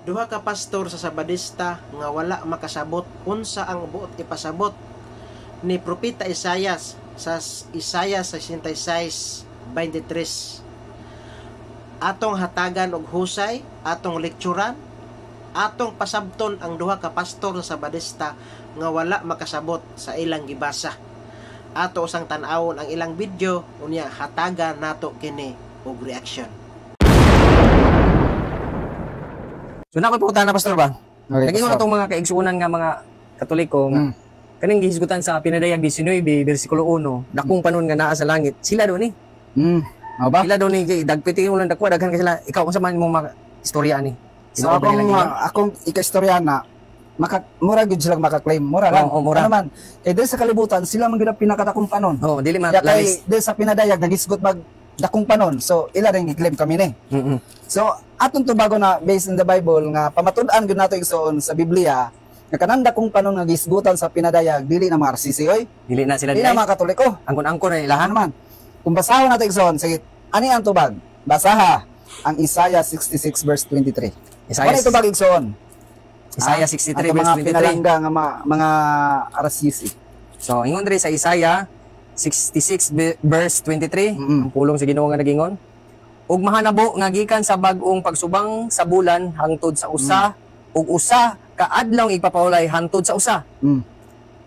Duha ka pastor sa Sabadista nga wala makasabot unsa ang buot ipasabot ni Propeta Isayas sa Isayas 66:23. Atong hatagan og husay, atong lekturan, atong pasabton ang duha ka pastor sa Sabadista nga wala makasabot sa ilang gibasa. Ato usang tan-awon ang ilang video, unya hatagan nato kini og reaction. So na ko na, pastor ba? Okay, Nag-ingon pastor. atong mga kaigsuonan nga mga Katoliko nga kaning gihisgutan sa Pinadayag 19 bersikulo 1, dakong panon nga naa sa langit. Sila do ni. Mao ba? Sila do ni kay dagpiti mo lang dakwa daghan kay sila. Ikaw, unsa man imong mga istorya ani? So akong ikaistorya na maka mura gyud silang maka-claim, mura lang. Oo, mura. Ano man, kay diri sa kalibutan sila man gyud ang pinakatakong panon. Oh, dili man Kaya kay lalis. diri sa Pinadayag nagisgot mag dakong panon. So ila rin gi-claim kami ni. So atong tubago na based in the Bible nga pamatud-an gyud nato igsoon sa Biblia nga kanang dakong panon nga gisgutan sa Pinadayag dili na mga RCC oy. Dili na sila Dili na dili. mga Katoliko. Angkon-angkon na ilahan. Ano man? Kung basahon nato igsoon, sige, ani ang tubag? Basaha ang Isaiah 66 verse 23. Isaiah, Ano tubag, igsoon? Isaiah 63 Ato verse mga 23. pinalangga nga mga RCC. So ingon diri sa Isaiah 66 verse 23, ang pulong sa Ginoo nga nagingon. Ug mahanabo nga gikan sa bag-ong pagsubang sa bulan hangtod sa usa ug usa ka adlaw igpapawalay hangtod sa usa.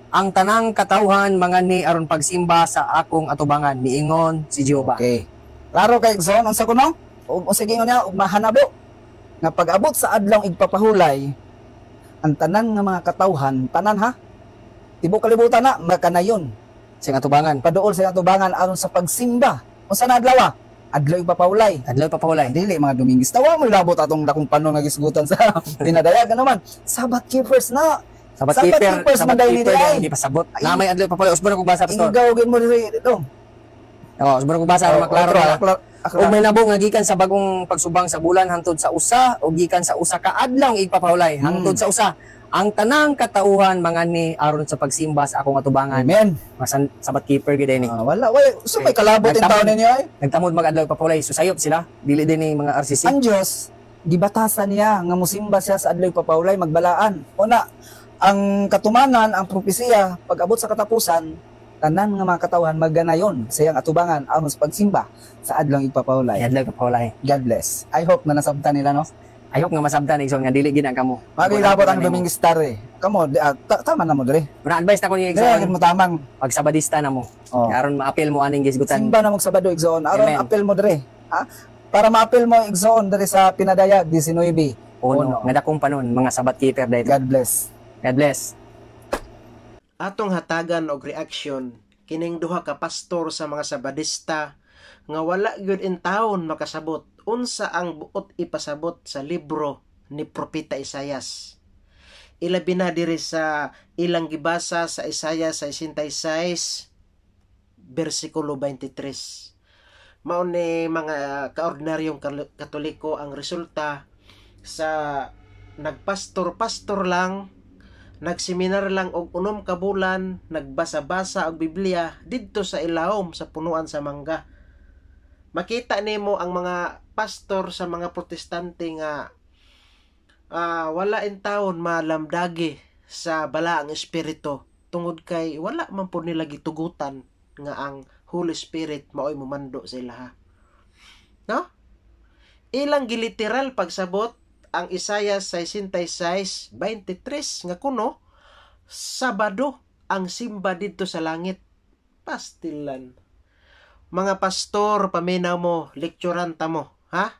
Ang tanang katawhan manganhi aron pagsimba sa akong atubangan, miingon si Jehova. Okay. Klaro kay igsoon, unsa kuno? Ug unsa gingon niya, ug mahanabo nga pag-abot sa adlaw igpapahulay ang tanan nga mga katawhan, tanan ha. Tibuok kalibutan na makanayon Sa atubangan. paduol sa atubangan aron sa pagsimba. Unsa na adlaw? Adlaw igpapahulay. Adlaw ipapahulay. Dili mga Domingis. Tawa mo labot atong dakong panon nga gisgutan sa Pinadayag, ano man. Sabbath keepers na. Sabat Sabbath keeper, keepers sabat man dahil keeper nila ang ay. gipasabot. Ay. Na may adlaw ipapahulay. Usbon akong basa, pastor. Ingaw gyud mo diri dito. Oh, usbon akong basa aron maklaro Otro, na. Akla. Ug may nabong nga gikan sa bagong pagsubang sa bulan hangtod sa usa o gikan sa usa ka adlaw igpapahulay hangtod sa usa. Ang tanang katauhan manganhi aron sa pagsimba sa akong atubangan. Amen. Masan sabat keeper gyud ini. Ah, wala, wala. So may kalabot in taon ninyo ay. Nagtamod mag adlaw ipapahulay, so sayop sila. Dili din ni mga RCC. Ang Diyos, gibatasan niya nga musimba siya sa adlaw papahulay magbalaan. Una, ang katumanan, ang propesiya, pag-abot sa katapusan, tanan nga mga katawhan magganayon sa iyang atubangan aron sa pagsimba sa adlaw igpapahulay. Ay, adlaw ipapahulay. God bless. I hope na nasabtan nila, no? I hope nga masabtan igsoon nga dili gid ang kamo. Magilabot ang Domingos Tare. Kamo, tama na mo dre. Una advice na ko niyo Dre, igsoon, mo tamang. pag Sabadista na mo. Oh. Aron maapil mo aning gisgutan. Simba na mo Sabado, igsoon. Aron Amen. apel mo dre. Ha? Para maapel mo igsoon dre sa Pinadayag 19. Uno, Uno. nga dakong panon mga sabat keeper dito. God bless. God bless. Atong hatagan og reaction kining duha ka pastor sa mga Sabadista nga wala gyud intawon makasabot unsa ang buot ipasabot sa libro ni Propeta Isayas. Ilabi na diri sa ilang gibasa sa Isaiah 66 bersikulo 23. Mao ni mga kaordinaryong Katoliko ang resulta sa nagpastor-pastor lang, nagseminar lang og 6 ka bulan, nagbasa-basa og Biblia didto sa ilawom sa punuan sa mangga. Makita nimo ang mga pastor sa mga Protestante nga wala intawon malamdagi sa balaang espiritu tungod kay wala man pud nila gitugutan nga ang Holy Spirit maoy momando sa ilaha. No? Ilang giliteral pagsabot ang Isaiah 66:23 nga kuno Sabado ang simba didto sa langit. Pastilan. Mga pastor, paminaw mo, lekturan ta mo, ha?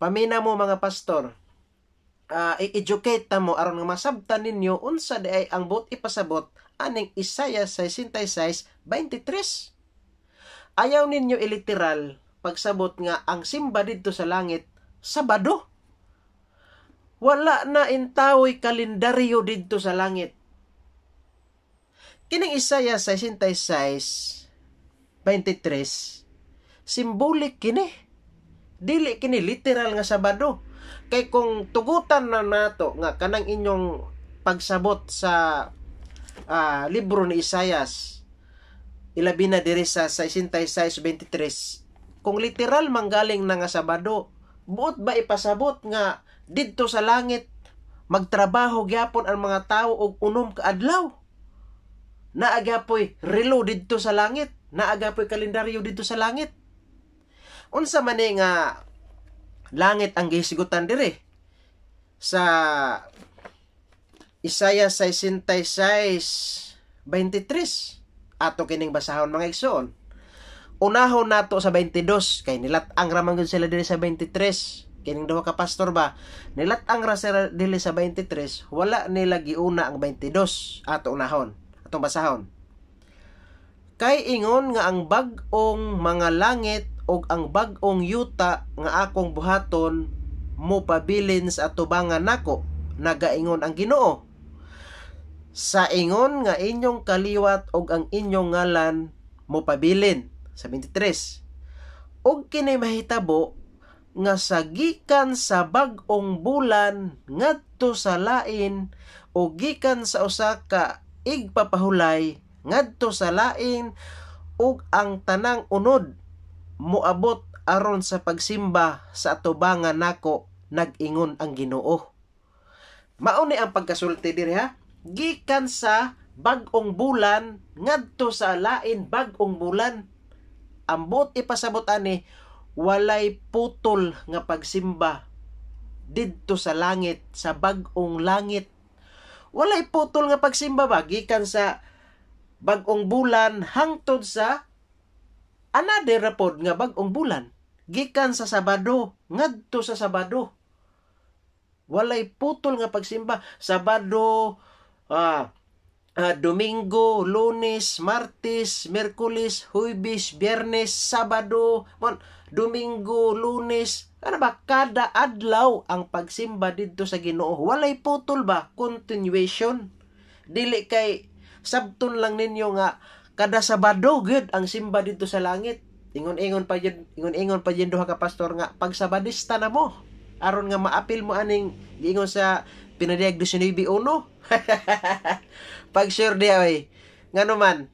Paminaw mo mga pastor. I-educate ta mo aron nga masabtan ninyo unsa di ay ang buot ipasabot aning Isaiah 66:23. Ayaw ninyo iliteral pagsabot nga ang simba didto sa langit Sabado. Wala na intawoy kalendaryo didto sa langit. Kining Isaiah 66:23 symbolic kini. Dili kini literal nga Sabado. Kay kung tugutan na nato nga kanang inyong pagsabot sa libro ni Isayas, ilabi na diri sa 66:23, kung literal manggaling na nga Sabado, buot ba ipasabot nga Didto sa langit magtrabaho gyapon ang mga tawo og 6 ka adlaw. Naa gyapoy relo didto sa langit, naa gyapoy kalendaryo didto sa langit. Unsa man ni nga langit ang gihisgutan dire sa Isaiah 66:23? Ato kining basahon, mga igsoon. Unahon nato sa 22 kay nilat-ang ra man gud sila diri sa 23. Kining duha ka pastor ba, nilat-ang ra sila diri sa 23, wala nila giuna ang 22. Ato unahon, atong basahon. Kay ingon nga ang bag-ong mga langit ug ang bag-ong yuta nga akong buhaton mopabilin sa atubangan nako, nagaingon ang Ginoo. Sa ingon nga inyong kaliwat ug ang inyong ngalan mopabilin. Sa 23. Ug kini mahitabo nga sa gikan sa bag-ong bulan ngadto sa lain o gikan sa usa ka igpapahulay ngadto sa lain, ug ang tanang unod moabot aron sa pagsimba sa atubangan nako, nag-ingon ang Ginoo. Mao ni ang pagkasulti diri ha. Gikan sa bag-ong bulan ngadto sa lain bag-ong bulan. Ambot ipasabot ani, walay putol nga pagsimba didto sa langit, sa bag-ong langit. Walay putol nga pagsimba ba gikan sa bag-ong bulan hangtod sa another ra pod nga bag-ong bulan. Gikan sa Sabado ngadto sa Sabado. Walay putol nga pagsimba. Sabado, Domingo, Lunes, Martes, Miyerkules, Huwebes, Biyernes, Sabado, mon, Domingo, Lunes, ano ba, kada adlaw ang pagsimba didto sa Ginoo. Walay putol ba? Continuation. Dili kay sabton lang ninyo nga kada Sabado gyud ang simba didto sa langit. Ingon-ingon pa yun duha ka pastor nga pagsabadista na mo aron nga maapil mo aning giingon sa Pinadayag 19.1. Pag sure di ay ngano man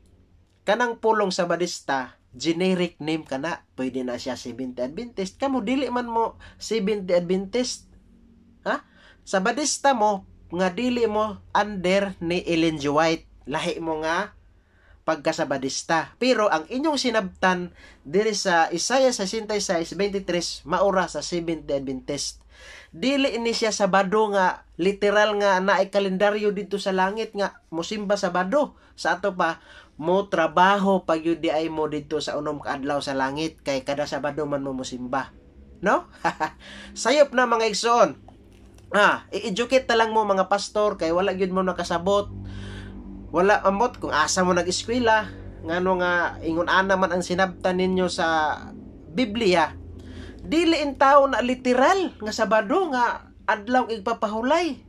kanang pulong sabadista, generic name kana, pwede na siya Seventh Adventist. Kamo dili man mo Seventh Adventist, ha? Sabadista mo nga dili mo under ni Ellen G. White, lahi mo nga pagkasabadista. Pero ang inyong sinabtan diri sa Isaiah 66:23 maura sa Seventh Adventist. Dili ni siya Sabado nga literal nga naay kalendaryo dito sa langit nga mosimba Sabado. Sa ato pa mo trabaho pag yun di ay mo dito sa 6 ka adlaw sa langit kay kada Sabado man mo mosimba. No? Sayop na, mga igsoon. I-educate na lang mo mga pastor kay wala gyud mo nakasabot. Wala amot kung asa mo nag-eskwela, ngano nga ingon ana man ang sinabtan ninyo sa Biblia. Dili in tao na literal nga Sabado nga adlaw igpapahulay.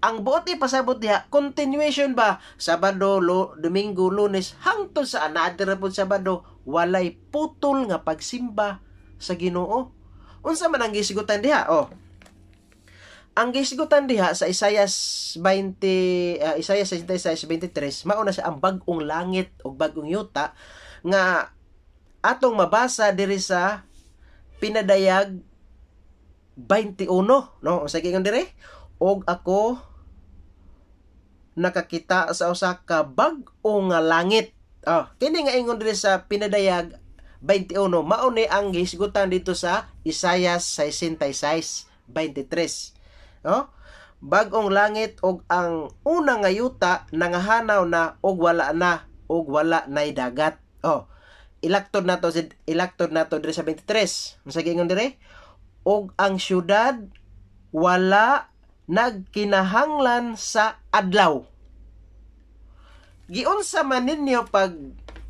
Ang buot ipasabot diha, continuation ba? Sabado, Domingo, Lunes, hangtod sa another pud Sabado, walay putol nga pagsimba sa Ginoo. Unsa man ang gisgutan diha? Oh. Ang gisgutan diha sa Isaiah 20, Isaiah 66:23, mao na siya ang bag-ong langit ug bag-ong yuta nga atong mabasa diri sa Pinadayag 21, no? Unsa giingon diri? Og ako nakakita sa usa ka bag-o nga langit. Oh, kini nga ingon diri sa Pinadayag 21, mao ni ang gihisgutan dito sa Isaiah 66:23. Oh, bag-ong langit ug ang una nga yuta nangahanaw na ug wala na ug wala nay dagat. Oh, ilaktod nato diri sa 23. Unsa giingon diri? Og ang syudad wala nagkinahanglan sa adlaw. Giunsa man ninyo pag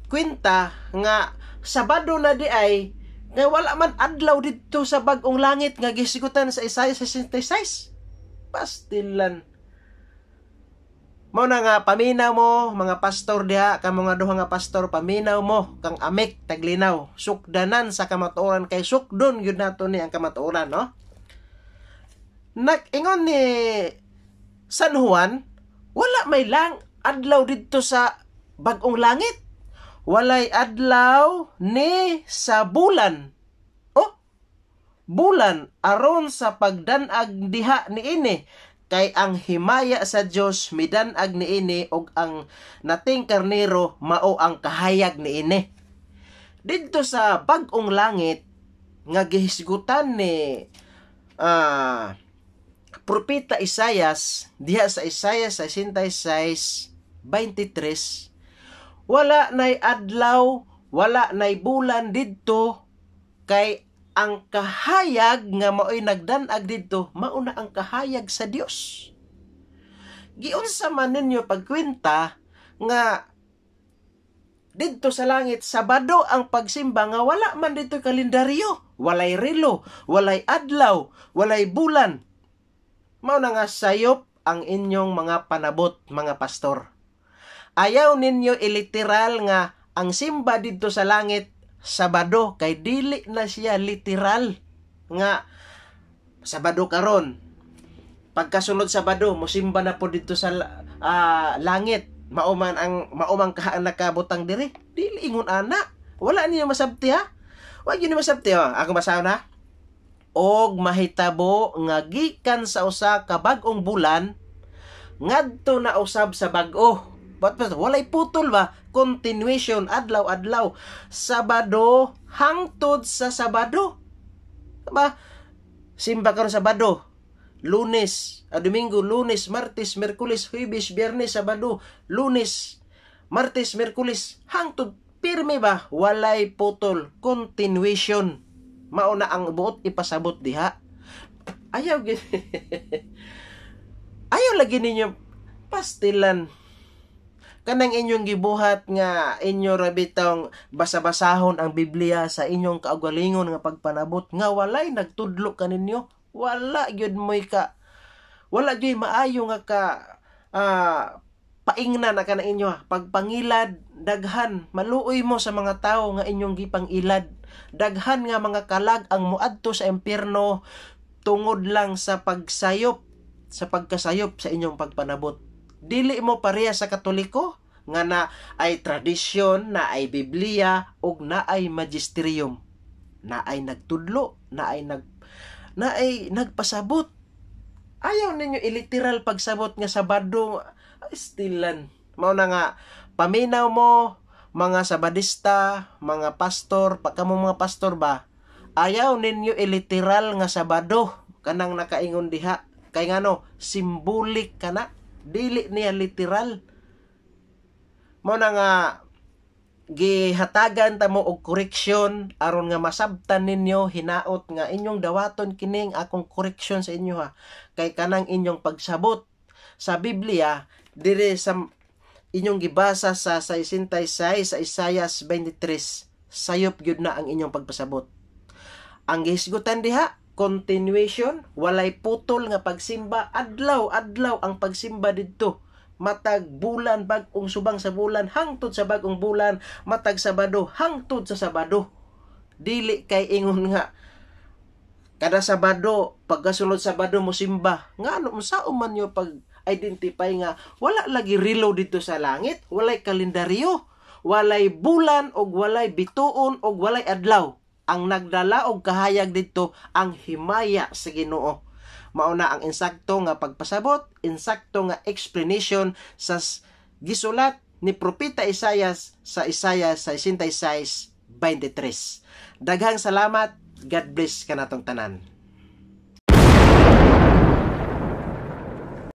kwenta nga Sabado na di ay nga wala man adlaw didto sa bag-ong langit nga gisigutan sa Isaiah 66? Pastilan. Mao na nga paminaw mo mga pastor diha, kamo nga duha nga pastor, paminaw mo kang Amik Taglinaw. Sukdanan sa kamatuoran kay sukdon gyud nato ni ang kamatuoran, no? Nag-ingon ni San Juan, wala may lang adlaw didto sa bag-ong langit. Walay adlaw ni sa bulan. Oh, bulan aron sa pagdanag diha niini, kay ang himaya sa Dios midanag niini og ang nating karnero mao ang kahayag niini. Didto sa bag-ong langit nga gihisgutan ni Propeta Isayas diha sa Isaiah 66:23, wala nay adlaw, wala nay bulan didto, kay ang kahayag nga maoy nagdanag didto mao na ang kahayag sa Dios. Giunsa man ninyo pagkwenta nga didto sa langit Sabado ang pagsimba nga wala man dito kalendaryo, walay relo, walay adlaw, walay bulan? Mao na nga sayop ang inyong mga panabot, mga pastor. Ayaw ninyo iliteral nga ang simba didto sa langit Sabado, kay dili na siya literal nga Sabado karon, pagkasunod Sabado mosimba na po didto sa langit, mao man ang mao man kahaan nakabutang diri. Dili ingon ana. Wala niyo masabti ha. Wa gyud masabti ha. Ako basahon ha. Og mahitabo nga gikan sa usa ka bag-ong bulan ngadto na usab sa bag-o. But walay putol ba? Continuation, adlaw-adlaw. Sabado hangtod sa Sabado. Ba? Simba karon Sabado. Lunes, Domingo, Lunes, Martes, Miyerkules, Huwebes, Biyernes, Sabado, Lunes, Martes, Miyerkules, hangtod pirmi ba? Walay putol, continuation. Mao na ang buot ipasabot diha. Ayaw gyud. Ayaw lagi ninyo pastilan kanang inyong gibuhat nga inyo ra bitong basa-basahon ang Biblia sa inyong kaugalingon nga pagpanabot nga walay nagtudlo kaninyo. Wala gyud moy ka, wala gyud maayo nga ka paingna na kana inyo pagpangilad. Daghan maluoy mo sa mga tawo nga inyong gipangilad. Daghan nga mga kalag ang moadto sa impierno tungod lang sa pagsayop, sa pagkasayop sa inyong pagpanabot. Dili mo pareha sa Katoliko nga na ay tradisyon, na ay Biblia ug na ay magisterium, na ay nagtudlo, na ay nagpasabot. Ayaw ninyo iliteral pagsabot nga Sabado stilan. Mao na nga paminaw mo mga Sabadista, mga pastor, pagka mo mga pastor ba, ayaw ninyo iliteral nga Sabado kanang nakaingon diha. Kay ngano, symbolic kana, dili niya literal. Mao na nga gihatagan ta mo og correction aron nga masabtan ninyo hinaot nga inyong dawaton kining akong correction sa inyo ha, kay kanang inyong pagsabot sa Biblia dire sa inyong gibasa sa 66 sa Isayas 23, sayop gyud na ang inyong pagpasabot. Ang gihisgutan diha, continuation, walay putol nga pagsimba, adlaw adlaw ang pagsimba didto, matag bulan, bag-ong subang sa bulan hangtod sa bag-ong bulan, matag Sabado hangtod sa Sabado. Dili kay ingon nga kada Sabado, pagkasunod Sabado mo simba. Ngano unsaon man nyo pag identify nga wala lagi relo dito sa langit, walay kalendaryo, walay bulan og walay bituon og walay adlaw? Ang nagdala og kahayag didto ang himaya sa Ginoo. Mao na ang insakto nga pagpasabot, insakto nga explanation sa gisulat ni Propeta Isayas sa Isaiah 66:23. Daghang salamat. God bless kanatong tanan.